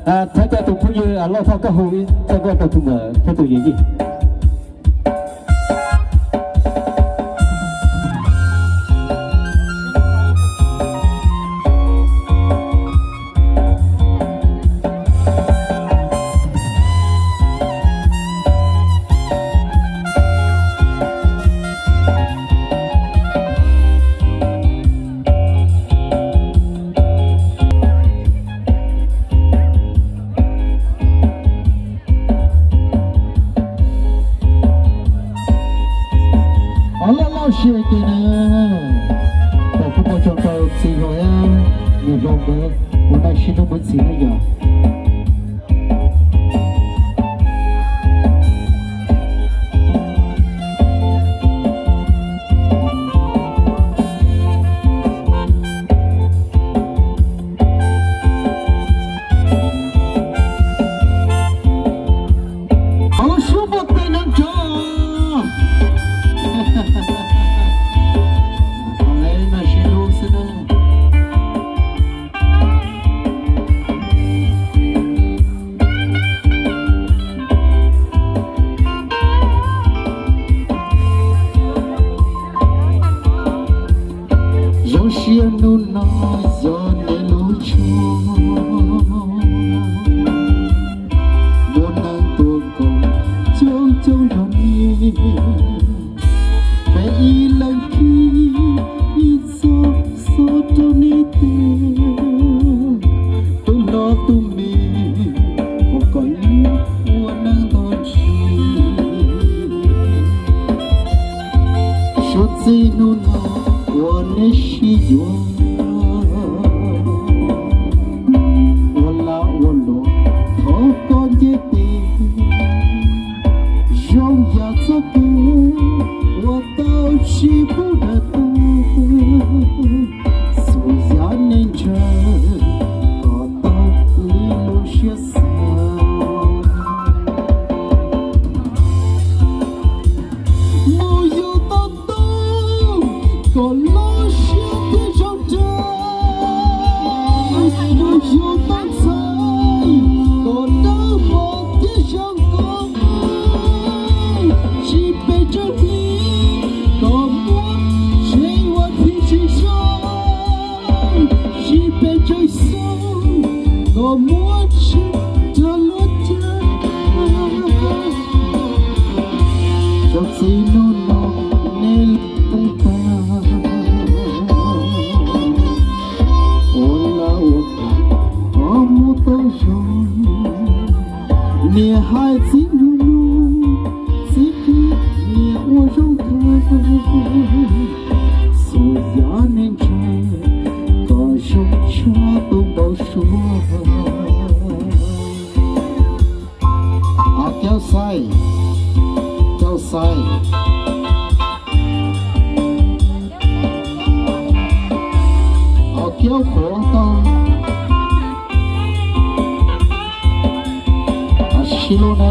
Thov cov tus phooj ywg loj thoj koj hu ib txoj nkauj rau tus muam thiab tus yawm yij. Loj loj siab ces na, pom kuv mus tso tau txiv hluas, niam hluas nkawd ua noj sib hlub mus txiv na yom. Hauv lub suab npua tes nees nrog, noj sib hlub xwb na. Zoo siab hnub no yog nej lub tshooj muaj neeg tuaj koom coob coob nrog nej, peb ib leeg khib ib txoj xov rau nej tes, tus hlob tus me, ua kom ib ua neej nto ntsis. Suav txij hnub no uas nej sib yuav, ua lag ua luam thov koj ntiaj teb, zoo yam txoj kev uas tau tsis pub dag tag, txhua yam nej ntshaw kom tau li lub siab xav. Mus yug tau tub kom loj siab thiab zoo nraug, mus yug tau ntxhais kom dawb mos thiab zoo nkauj, tsis pes tsawg hli kom muab tsev ua txiv tsis zoo, tsis pes tsawg xyoo kom muab tsev rau lub caij. Suav txij hnub no nej lub tag, ua lag ua luam thov mus tau zoo, niam hais txiv mloog mloog, txiv qhia niam ua zoo kawg, txhua yam nej ntshaw kom zoo tshaj tus npau suav. Cauj xais, cauj xais, cauj qhuav tau, sib hlub na.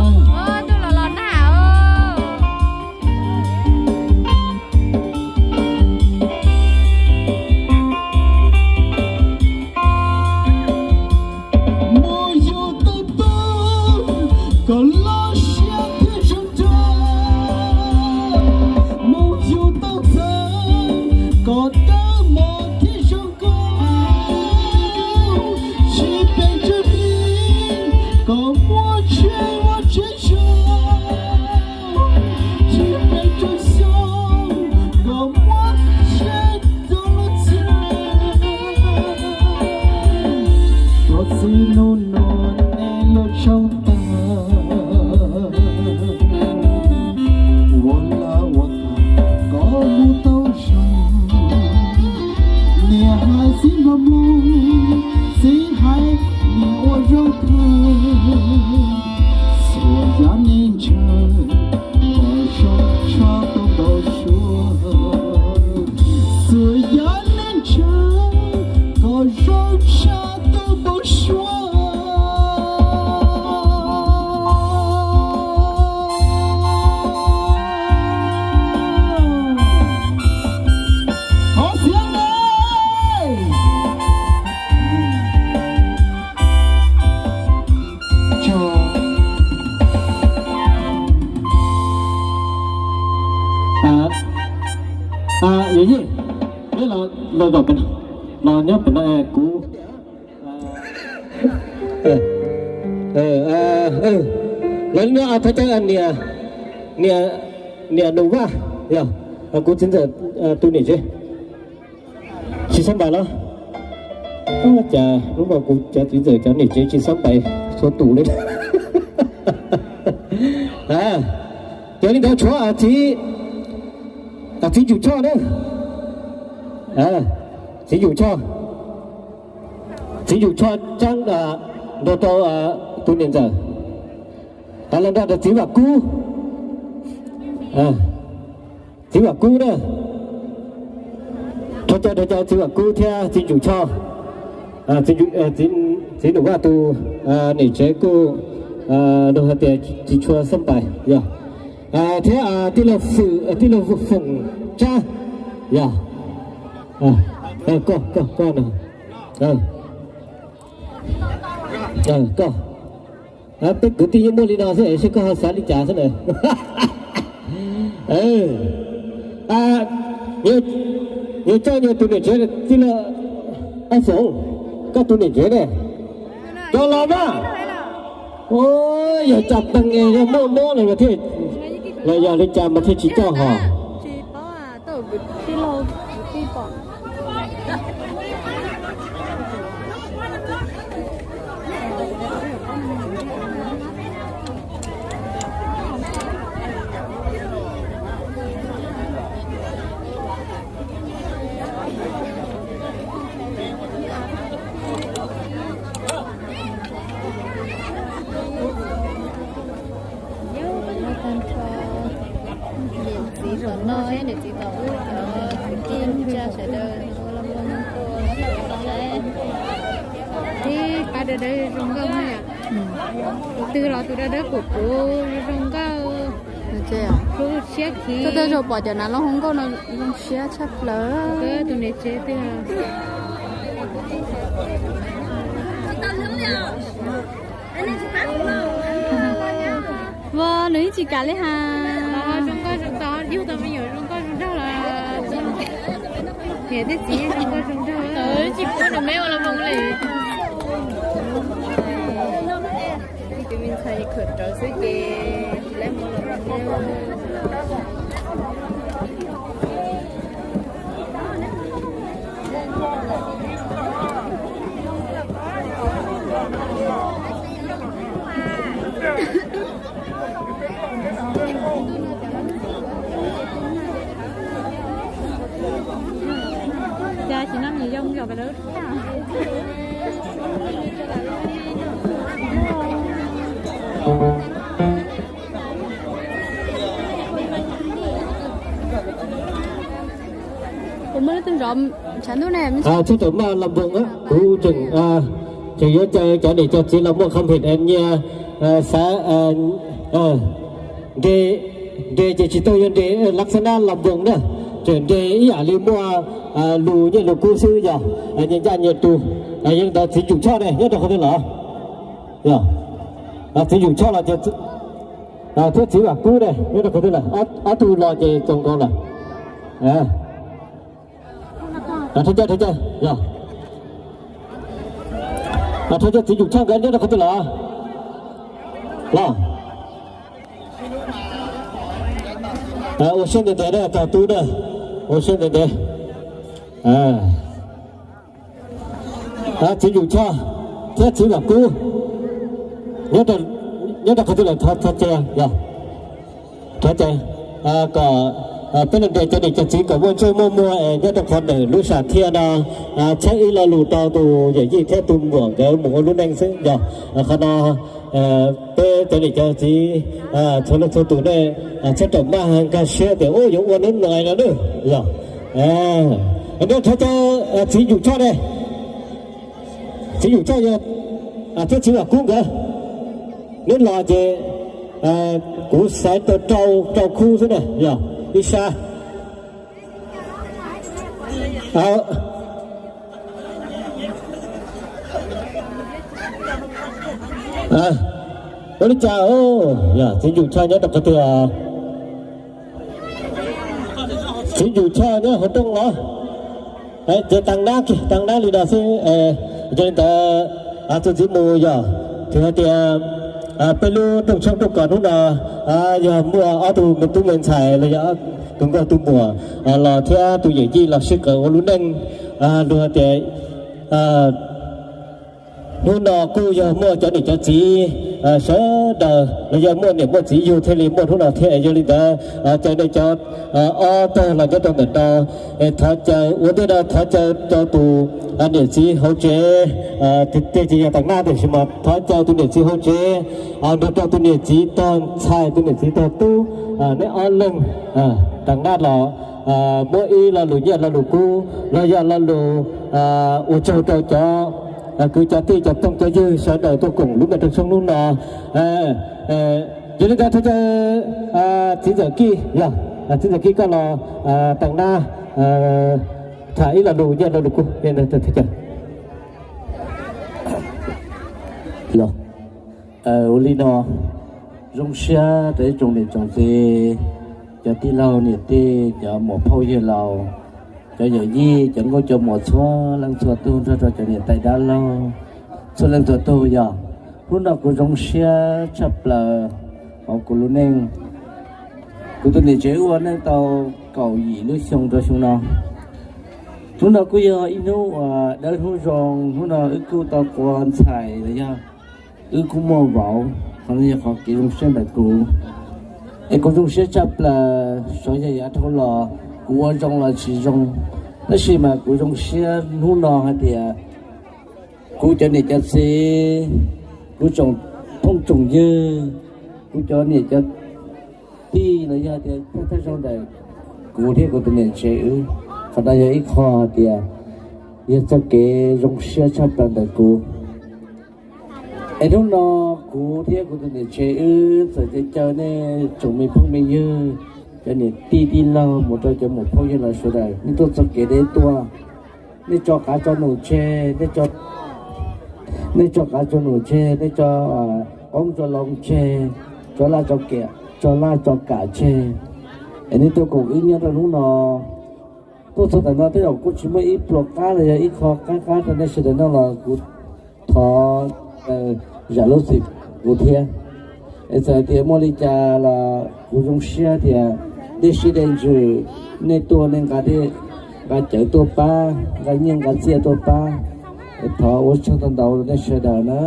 Mus yug tau tub kom loj siab thiab zoo nraug, mus yug tau ntxhais kom dawb mos thiab zoo nkauj, tsis pes tsawg hli kom muab tsev ua tsev zoo, tsis pes tsawg xyoo kom muab tsev rau lub txiv. Suav txij hnub no nej lub tshooj tag, ua lag ua luam kom mus tau zoo, niam hais txiv mloog mloog, txiv hais niam ua zoo kawg, txhua yam nej ntshaw kom zoo tshaj tus npau suav, txhua yam nej ntshaw kom zoo tshaj tus npau suav. Thov xiav ne. Los nyob pem no kuv, los no thov caw niam, niam Nus Vaj, yog kuv txiv ntxawm tus niam tsev. Tsis xab npais los? Cas hnub no kuv cov txiv ntxawm cov niam tsev tsis xab npais txhua tus li. Yog li ntawd tshuav txiv, txiv Ncum Choj na, txiv Ncum Choj, txiv Ncum Choj tsaab nrog rau tus niam ntxawm, tas los nrog rau txiv Vam Kub, txiv Vam Kub na. Thov caw, thov caw txiv Vam Kub thiab txiv Ncum Choj, txiv Nus Vaj tus niam tsev kuj nug hais tias tsis tshua xab npais yog, thiab tij laug Foom Tsab yog, koj, koj, koj no, koj, peb kwv tij yeej muaj li no xwb es koj ho xav li cas xwb na. Yuav coj yog tus niam tsev tij laug Foom, koj tus niam tsev ne, coj los mas. Yog cas peeg yog muaj mob los thiaj, los yog li cas mas thiaj tsis coj hos. Niam txiv tom no, niam txiv tom ub, cov kwv tij neej tsa sawv daws ua loo loo tua saib. Ib qab dawb dawb zoo nkauj na. Tus twg los tus dawb dawb qus qus zoo nkauj. Hlub siab khiv. Tej zaum pom cov nav loj hoob nkauj no zoo siab tshaj plaws. Tus niam tsev twg? Ua, nws yeej tsis kam li has. Zoo nkauj zoo tod, yug tau me nyuam zoo nkauj zoo nraug los. Niam thiab txiv zoo nkauj zoo nraug. Tsis pub nws me ua los mus li. Tus me ntxhais khawm rawv xwb ces tsis laib mus los mus. Cas tsis noj nyuam yau yog pes lawm. Txog thaum maj los npoos, kuv tseem, tseem yuav caw cov niam cov txiv los muaj kham phem nyias xav nres, nres ces tsis tau yuav nres lab xab nab los npoos na, tseem nres ib yam li muaj lus nyiaj lus kub xwb yog nyias ncaj nyias tus. Yog li ntawd txiv Ncum Choj ne nyob rau qhov twg lawm? Txiv Ncum Choj los thiab txiv Vam Kub ne nyob rau qhov twg lawm? Ob tug los ces txaus nkaus lawm. Thov caw, thov caw, yog, thov caw txiv Ncum Choj nkawd nyob rau qhov twg lawm? Los, ua siab ntev ntev na, tog tub na, ua siab ntev ntev. Txiv Ncum Choj thiab txiv Vam Kub nyob rau qhov twg lawm? Thov caw, yog, thov caw kom peb los nres cov niam cov txiv kom muaj ntsej muaj muag es nyob rau qhov ntawm lub sam thiaj no, txhawb ib lo lus rau tus yawm yij thiab tus muam nkawd mus ua lub neej xwb yog. Qhov no peb cov niam cov txiv txhua leej txhua tus nej txhob rawm maj nkag siab tias ub yuav ua nub no no na yog. Nrog thov caw txiv Ncum Choj ne, txiv Ncum Choj yog thiab txiv Vam Kub nkawd, neb los ces kuv xaiv tau rau, rau khub xwb na yog ib sab. Ua li cas, yog txiv Ncum Choj nyob rau qhov twg? Txiv Ncum Choj nyob hauv nroog los? Ces tag nab, tag nab li no xwb. Yog li ntawd, txuas ntxiv mus yog, txawm hais tias peb lub rooj tshoob rooj kos hnub no yog muaj ob tug me tub me ntxhais los yog tus nkauj tus muam los thiab tus yawm yij los sib qawm ua lub neej, luag hais tias hnub no kuj yog muaj cov niam cov txiv sawv daws los yog muaj niam muaj txiv yug thiaj li muaj hnub no thiab. Yog li ntawd, caw nej cov ob tog los nyob rau ntawm no, thov caw ua ntej no thov caw rau tus niam txiv hauv tsev, tiag tiag ces yog tag nab tiam sis mas thov caw tus niam txiv hauv tsev nrog rau tus niam txiv tog ntxhais tus niam txiv tog tub, neb ob leeg tag nab los muab ib lo lus nyiaj lo lus kub los yog lo lus ua tsaug rau cov kwv cov tij cov phooj cov ywg sawv daws tuaj koom lub me rooj tshoob hnub no. Yog li ntawd thov caw txiv ntxawm Kij, yog txiv ntxawm Kij koj los tag nab tham ib lo lus nyiaj lo lus kub. Ua li no, zoo siab rau ib tsoom niam tsoom txiv, cov tij laug niam tij, cov muam phauj yawg laus, cov yawm yij, cov nkauj cov muam txhua leej txhua tug nrog rau cov niam tais dab laug txhua leej txhua tug yog. Hnub no kuv zoo siab tshaj plaws hauv kuv lub neej. Kuv tus niam tsev wb ua neej tau kaum yim lub xyoo rau xyoo no. Hnub no kuj yog ib hnub uas dawb hnub zoo, hnub no wb kuj tau quas ntxhais los yog wb kuj muaj vauv, qhov no yog qhov kev zoo siab ntawm kuv. Es kuv zoo siab tshaj plaws, xyov yog yav dhau los kuv ua zoo los tsis zoo, tab sis mas kuv zoo siab hnub no hais tias kuv cov niam cov txiv, kuv tsoom phooj tsoom ywg, kuv cov niam cov tij los yog tias thawj thawj zaug ntawm kuv thiab kuv tus niam tsev wb, qhov no yog ib qho hais tias yog txoj kev zoo siab tshaj plaws ntawm kuv. Es hnub no kuv thiab kuv tus niam tsev wb txawm caw nej tsoom me phooj me ywg, cov niam tij tij laug mus rau cov muam phauj yawg laus sawv daws, nej tuaj txoj kev deb tuaj, nej tso qav tso num tseg, nej tso qav tso num tseg, nej tso qoob tso loo tseg, tso laj tso kam, tso laj tso kam tseg, es nej tuaj koom wb nyob rau hnub no. Tuaj txog ntawm no tej zaum kuj tsis muaj ib pluas qab los yog ib qho qab qab rau nej sawv daws noj los kuv thov zam lub txim kuv thiab. Es txawm hais tias muaj li cas los kuv zoo siab tias dej siab dej ntsws nej tuaj nej nqa dej nqa cawv tuaj pab, nqa nyiaj nqa txiaj tuaj pab. Es thov ua tsaug ntau ntau rau nej sawv daws na.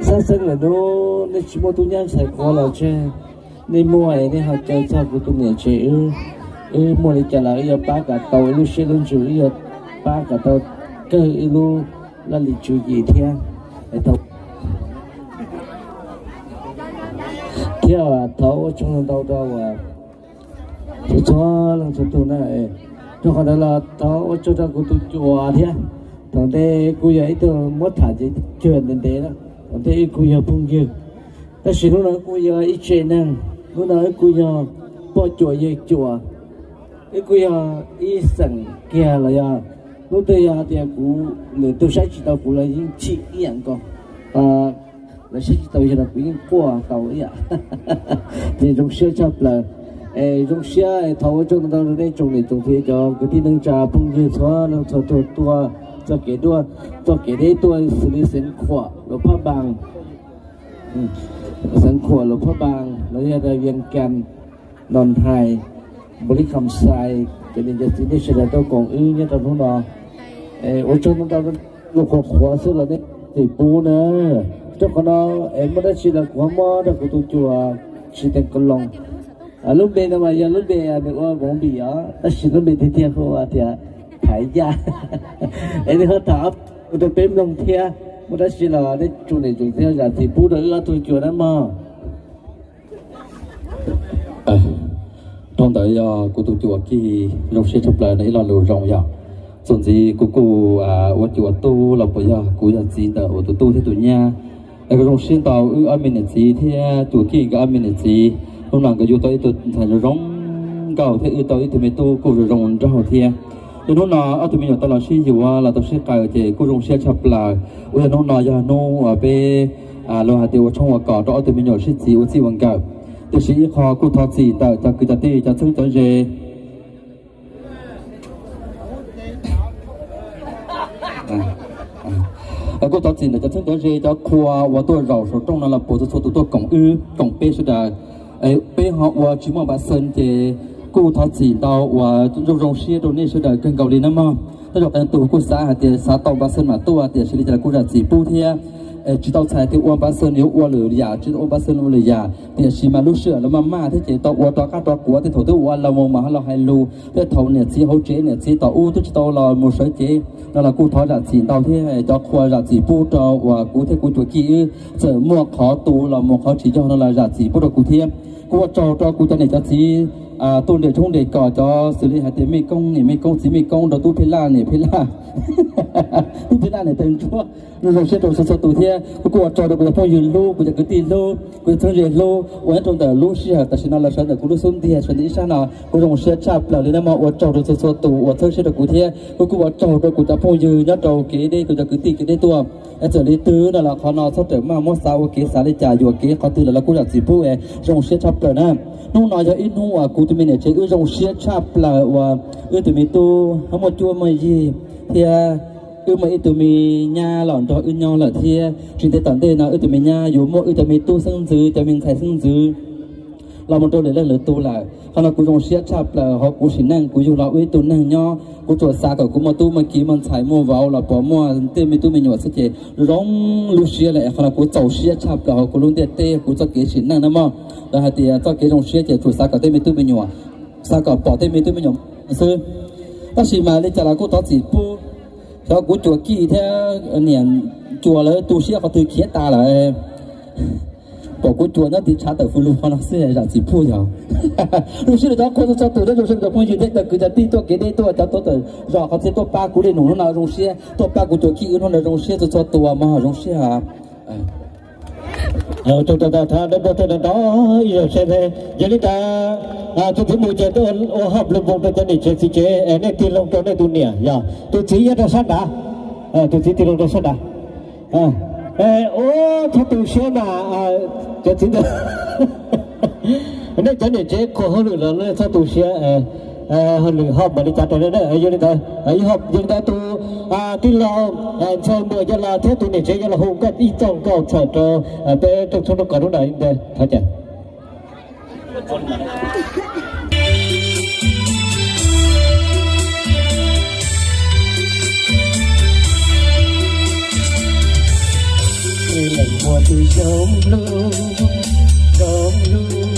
Xab xeeb lawm hnub nej tsis muaj tub nyab ntxhais quav los tseg, nej muaj es nej ho caw txog kuv tus niam tsev wb, wb muaj li cas los wb yuav pab kom tau ib lub siab lub ntsws, wb yuav pab kom tau kawg ib lub laj lim tswv yim thiab. Thiab thov ua tsaug ntau ntau rau txhua leej txhua tus na. Rau qhov ntawd los thov ua tsaug rau kuv tus cuas thiab. Thaum ntej kuj yog ib tug muab tham ces cuag ntev ntev na, thaum ntej wb kuj yog phooj ywg, tab sis hnub no wb kuj yog ib tsev neeg, hnub no wb kuj yog poj cuas yawg cuas, wb kuj yog ib xeem kiag los yog hnub twg yog tias kuv lwm tus saib tsis tau kuv los yeej chim ib yam nkaus, lawv saib tsis tau yog los kuv yeej quaj tau ib yam. Ces zoo siab tshaj plaws. Es zoo siab thov ua tsaug ntau ntau rau nej tsoom niam tsoom txiv cov kwv tij neej tsa phooj ywg txhua leej txhua tus tuaj txoj kev dua, txoj kev deb tuaj xws li Xeev Khuam Luas Phab Npas, Xeev Khuam Luas Phab Npas los yog Vias Kas, Noo Hais, Npaus Lis Kham Xais, cov niam cov txiv nej sawv daws tuaj koom wb nyob rau hnub no. Ua tsaug ntau ntau, lus qhuav qhuav xwb los nej txim pub na. Rau qhov no es muaj dab tsi los kuv ho muab rau kuv tus cuas Tsis Teem Ka Loos. Lub npe no mas yog lub npe nws ua voos npim os, tab sis lub npe tiag tiag hu ua tias Thaiv Yaj. Es nws ho tham ua rau peb mloog thiab. Muaj dab tsi los nej tsoom niam tsoom txiv zam txim pub rau wb ob tug cuas na mog. Dhau ntawd yog kuv tus cuas Kij, zoo siab tshaj plaws nws ib lo lus zoo yog, txuas ntxiv kuv kuj ua cuas tub los puas yog kuv yog txiv ntawm tus tub thiab tus nyab. Es kuv zoo siab ntau wb ob me niam txiv thiab cuas Kij nkawd ob me niam txiv, hnub no nkawd yug tau ib tug ntxhais zoo zoo nkauj thiab wb tau ib tug me tub kuj zoo zoo nraug thiab. Yog hnub no ob tug me nyuam tau los sib yuav los tau sib qaws ces kuj zoo siab tshaj plaws. Uas yog hnub no yog hnub uas peb luag hais tias ua tshoob ua kos rau ob tug me nyuam sib txiv ua txij ua nkawm. Tiam sis ib qho kuj thov txim ntawm cov kwv cov tij cov txheeb cov ze. Kuj thov txim ntawm cov txheeb cov ze, cov qhua uas tuaj zaum saum rooj no los puas txhua txhua tus tuaj koom wb koom peb sawv daws. Peb ho ua tsis muaj npav xees ces kuj thov txim ntau uas zoo zoo siab rau nej sawv daws kawg nkaus li na mog. Tej zaum qee tus kuj xav hais tias xav tau npav xees mam tuaj, tiam sis li cas los kuj zam txim pub thiab. Tsis tau txhais tias ua npav xees yuav ua lwm yam, tsis tau ua npav xees ua lwm yam, tiam sis mas lub sij hawm los maj maj thiab ces tau ua rov qab rov quav, tej thaum twb ua los mus mas ho los hais lus, tej thaum niam txiv hauv tsev niam txiv tom ub twb tsis tau los mus sawv cev no los kuj thov zam txim ntau thiab. Cov qhua zam txim pub rau uas kuv thiab kuv cuas kij wb txawm muaj qhov tu los mus qhov tsis yog no los zam txim pub rau kuv thiab. Kuj ua tsaug rau kuv cov niam cov txiv tuaj nres tshoob nres kos, cov xws li hais tias mej koob niam mej koob txiv mej koob, rau tub phej laj niam phej laj, tub phej laj niam tawg ntsuab, zoo zoo siab rau txhua txhua tus thiab. Kuv kuj ua tsaug rau kuv cov phooj ywg hlub, kuv cov kwv tij hlub, kuv cov txheeb ze hlub uas nyob rau ntawm lub sij hawm tam sim no los sawv ntawm kuv lub xub ntiag sawv ntawm ib sab no. Kuv zoo siab tshaj plaws li na mog, ua tsaug rau txhua txhua tus uas txhawb siab rau kuv thiab. Kuv kuj ua tsaug rau kuv cov phooj ywg nyob rau kev deb, kuv cov kwv tij kev deb tuaj. Txawm li twg no los qhov no txhob rawm maj muab xav ua kev xav li cas, yuam kev qhov twg los los kuj zam txim pub es zoo siab tshaj plaws na. Hnub no yog ib hnub uas kuv tus me niam tsev wb zoo siab tshaj plaws uas wb tus me tub ho muaj cuab muaj yig thiab wb muaj ib tug me nyab los nrog wb nyob lawm thiab. Tsis ntev tom ntej no wb tus me nyab yuav muaj wb cov me tub xeeb ntxwv, cov me ntxhais xeeb ntxwv los mus rau lwm leej lwm tus lawm. Qhov no kuv zoo siab tshaj plaws hauv kuv sim neej, kuv yug los ua ib tug neeg nyob, kuv tsuas xav kom kuv muaj tub muaj kiv muaj ntxhais muaj vauv los puas muaj tej me tub me nyuam xwb ces zoo lub siab lawm. Qhov no kuv txaus siab tshaj plaws hauv kuv lub ntiaj teb, kuv txoj kev sim neej na mog. Lawv hais tias txoj kev zoo siab ces tsuas xav kom tej me tub me nyuam, xav kom pom tej me tub me nyuam xwb. Tab sis mas li cas los kuj thov txim pub, xyov kuv cuas kij thiab niam cuas lawv tu siab qhov twg khiav tas lawm. Pom kuv cuas nyob tiv tshav tawm fws lug qhov no xwb zam txim pub yog. Zoo siab rau cov qhua txhua txhua tus thiab zoo siab rau cov phooj ywg thiab cov kwv cov tij tuaj kev deb tuaj, cov tuaj tawm zos qhov txhia tuaj pab kuv li nus hnub no zoo siab, tuaj pab kuv cuas kij wb hnub no zoo siab txhua txhua tus mog, zoo siab. Ua tsaug rau tag nrho ib zaug seb, yog li ntawd tus txiv mus ces ua hom lwm moo rau cov niam tsev txiv tsev, nej tig loo rau nej tus niam, yog tus txiv nyob rau sab nrad, tus txiv tig loo rau sab nrad. Ua txhob tu siab mas, cov txiv ntawd, nej cov niam tsev kho hauj lwm los nej txhob tu siab, hauj lwm ho mam li cas rau nej. Yog li ntawd, yog li ntawd tus tij laug Ntxhais Muas Yaj Los thiab tus niam tsev Yaj Los hu nkauj ib txoj nkauj txhawm rau peb rooj tshoob rooj kos hnub no li ntawd thov caw. Leej muaj tus zoo hlub, zoo hlub,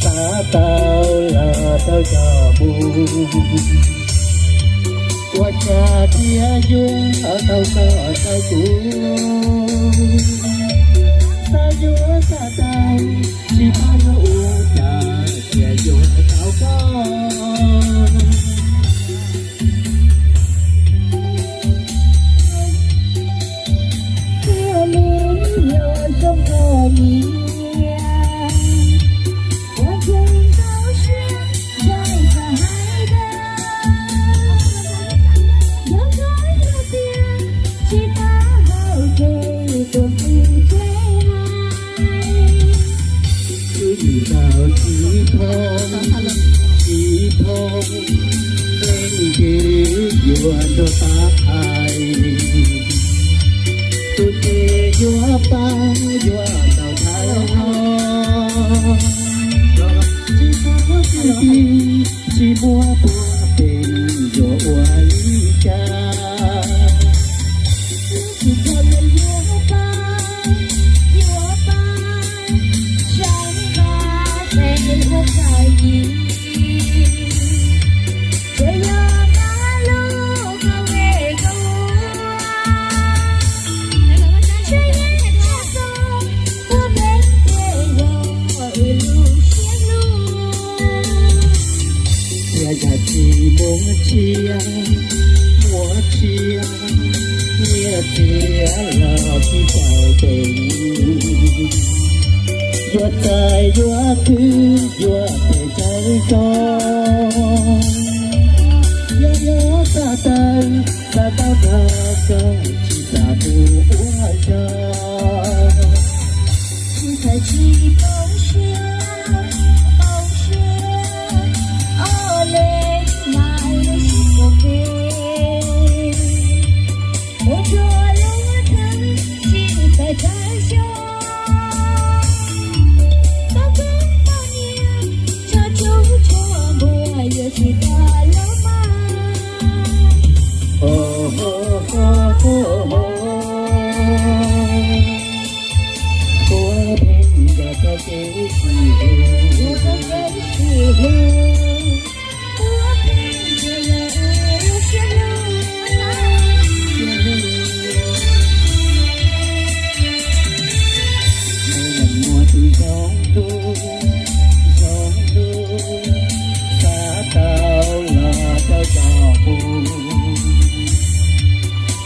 xav tau los tau coj mus, ua cas thiaj yuav tau koj tau kuv, xav yuav xav tau, tsis paub yuav ua cas thiaj yuav tau koj. Thiaj li yuav zoo nkauj nyiam, ua nkeeg nkauj siab, zoo txawj hais tias, yog koj hais tias tsis tau hauj ces tuaj mus tsev hais. Wb mus tau tsis thoob, tsis thoob, leej twg yuav nrog pab hais, tus ces yuav pab yuav tau thawj hauj, tsis muaj puas peem yuav ua li cas. Thiab yam tsis muaj tsiaj, muaj tsiaj, nyiaj txiag los tsis tau peem, yuav txais yuav khwv yuav phem txawv zog, yog yuav xav tawm, xav tau nrog koj tsis xav mus ua zog. Tsis txhais tsis poob siab, poob siab, o le, mas lub siab poob pem, ua rau lub Kev sib hlub, ua kev sib hlub, ua pheej tias yog wb lub siab hlub. Muaj tus zoo ntuj, zoo ntuj, xav tau los rau cov mus.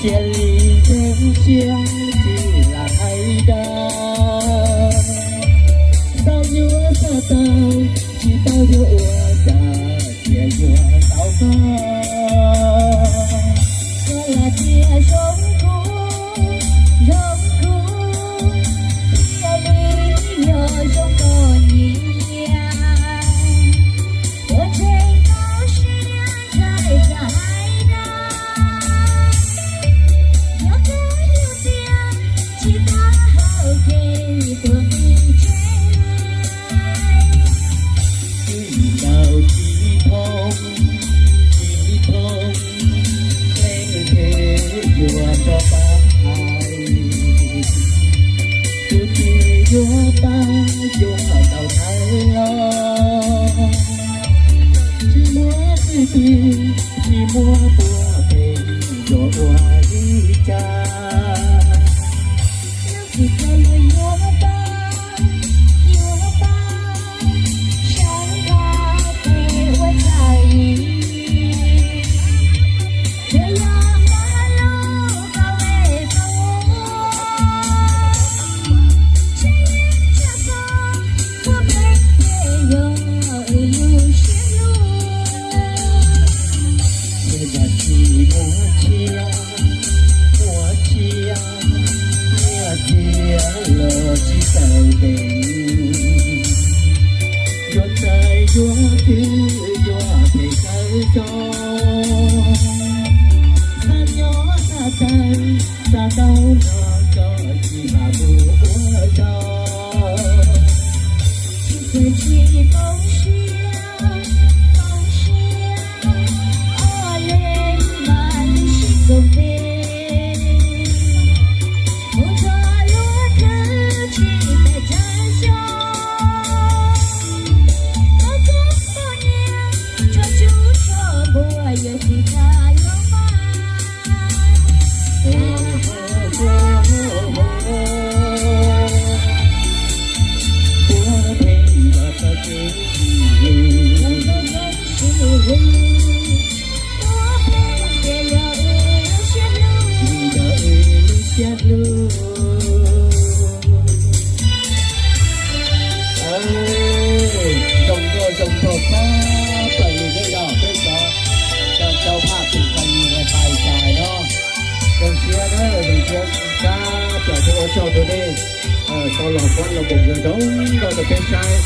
Cia li ntseeg siab tsis lam hais dag, xav yuav xav tau, tsis tau yuav ua cas cia yuav tau koj. Koj los tias zoo kuv, zoo kuv, thiaj li yog zoo koj nyiam. Ua tseem tau siab ntshai tsam hais dag, yog koj hlub tiag tsis tau hauv kev tuag nqi tsev. Twb ntau tsis thoob, tsis thoob, leej twg yuav rov pab hais. Tus twg yuav pab yuav tau thawj los, tsis muaj twj twg, tsis muaj puav pheej yuav ua li cas. Tsis tau yuav pab, yuav pab, sawv nqa tes ua txawm yim. Tsuas yog nqa lub kaum me kaum, tsheb yeeb tshaj xo, puav pheej ces yog wb lub siab hlub. Ces yog tsis muaj tsiaj, muaj tsiaj, nyiaj txiag los tsis txawj ntev, yuav txawj yuav twg yuav phem txawj tso. Xav nyob xav tawv, xav tau los tso, tsis mam mus ua zog. Tsis txawj tsis poob siab, poob siab, ob leeg mas sib koom npe, mus txog luag khwv tsis pes tsawg xyoo. Koj kub koj nyiam, tso tsub tso npua, yuav tsis tas los mas. Puav pheej los txog kev sib hlub, puav pheej ces yog wb lub siab hlub, yog wb lub siab hlub. Zoo nkauj zoo nraug tshaj plaws li thiab yog peb cov, cov, cov phaj tus fais fais no. Zoo siab na, zoo siab tshaj plaws thiab ua tsaug rau nej tau los muab loo npoos zoo zoo nkauj rau peb saib.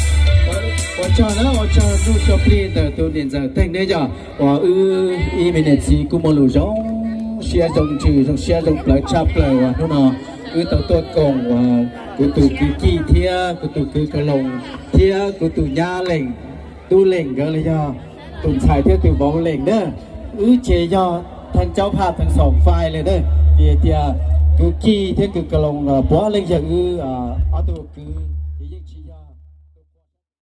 Ua tsaug na, ua tsaug Nuj Xua Plig ntawm tus niam ntxawm Theej neb yog uas wb ib me niam txiv kuj muaj lus zoo siab zoo ntsws zoo siab zoo plawv tshaj plaws uas hnub no wb tau tuaj koom uas kuv tus kwv Kij thiab kuv tus kwv Ka Loos thiab kuv tus nyab Leej, Tub Leej nkawd los yog tus ntxhais thiab tus vauv Leej na. Wb ces yog theej caub phaj theej xoom fais li na, vim hais tias kwv Kij thiab kwv Ka Loos puav leej yog wb ob tug kwv